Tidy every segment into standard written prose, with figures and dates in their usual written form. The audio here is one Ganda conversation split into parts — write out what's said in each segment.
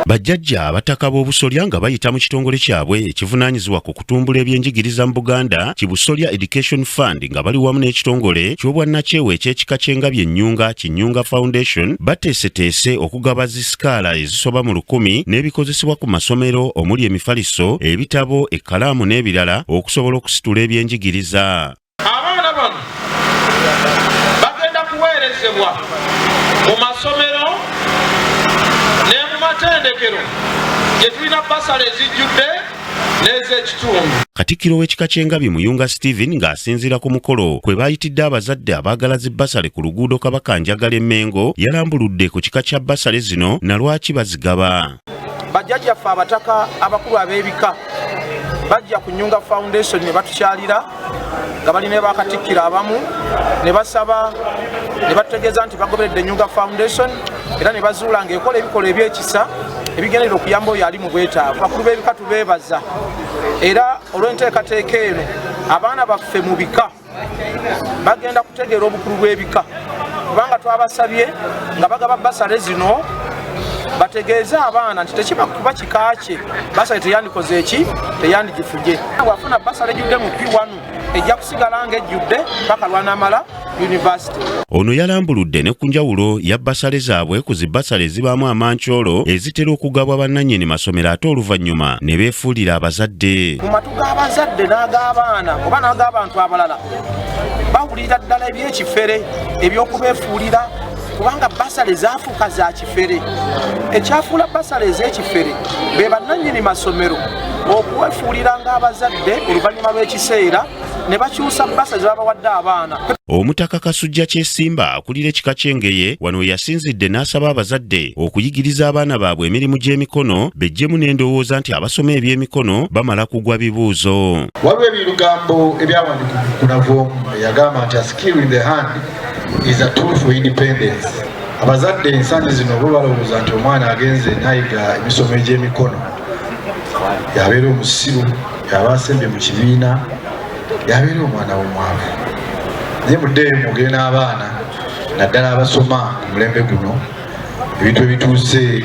Bajjajja abataka b'Obusolya nga bayita mu kitongole kyabwe ekivunaanyizibwa ku kutumbula ebyenjigiriza mu Buganda, Kibusolya Education Fund, nga bali wamu n'ekitongole ky'obwannakyewa eky'ekika ky'Engabi Ennyunga, Kinyunga Foundation, bateeseteese okugaba zi sikaala ezisoba mu 1000 n'ebikozesebwa ku masomero omuli emifaliso, ebitabo, ekkalaamu n'ebirala okusobola okusitula ebyenjigiriza. Abaana bano bagenda kuweerezebwa mu masomero ne mu matendekero gye tulina basale ezijjudde n'ez'ekitundu. Katikkiro w'ekika ky'Engabi, Muyunga Steven, ng'asinziira ku mukolo kwe baayitidde abazadde abaagala zi basale ku luguudo Kabaka Njagala e Mmengo, yalambuludde ku kika kya basale zino na lwaki bazigaba. Bajjajjaffe abataka abakulu ab'ebika bajja ku Nyunga Foundation ne batukyalira nga balina bakatikkiro abamu, ne basaba ne batutegeeza nti bagoberedde Nyunga Foundation era ne bazuula ng'ekola ebikolwa ebyekisa ebigenderera okuyamba oyo ali mu bwetaavu. Bakulu b'ebika tubeebaza era olw'enteekateeka eno. Abaana baffe mu bika bagenda kutegeera obukulu bw'ebika, kubanga twabasabye nga bagaba basale zino bategeeze abaana nti tekiba kuba kika kye basale teyandikoze eki, teyandigifuje. Bwafuna basale ejjudde mu P1, ejja kusigala nga ejjudde paka lwanamala university. Ono yalambuludde ne ku njawulo ya basale zaabwe ku zibasale ezibaamu amankyolo ezitera okugabwa bannannyini masomero ate oluvannyuma ne beefuulira abazadde. Mu matu g'abazadde n'ag'abaana oba n'ag'abantu abalala, bawulira ddala ebyekifere ebyokubeefuulira, kubanga basale zaafuuka za kifere. Ekyafuula basale ez'ekifere be bannannyini masomero okwefuulira ng'abazadde, oluvannyuma lw'ekiseera ne bakyusa basale ze babawadde abaana. Omutaka Kasujja Kyesimba, akulira ekika ky'Engeye, wano we yasinzidde n'asaba abazadde okuyigiriza abaana baabwe emirimu gy'emikono, beggyemu n'endowooza nti abasoma ebyemikono bamala kugwa bibuuzo. Waliwo ebigambo ebyawandiikibwa ku Navoomu eyagamba nti, "A skill in the hand is a tool for independence." Abazadde ensangi zino bo balowooza nti omwana agenze nayiga emisomo egy'emikono yabeera omusiru, yaba asembye mu kibiina, yabeera omwana w'omwavu. Naye muddeeyo mwogere n'abaana, naddala abasoma ku mulembe guno, ebintu ebituuse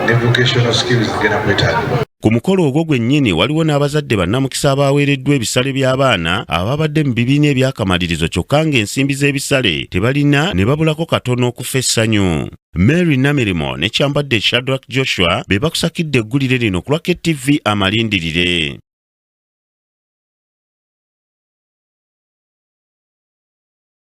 ne vocational skills zigenda kwetaagibwa. Ku mukolo ogwo gwennyini waliwo n'abazadde bannamukisa abaweereddwa ebisale by'abaana ababadde mu bibiina ebyakamalirizo, kyokka ng'ensimbi z'ebisale tebalina ne babulako katono okufa essanyu. Mary Namirimo ne Kyambadde Shadrack Joshua be bakusakidde eggulire lino ku lwa KTV Amalindirire.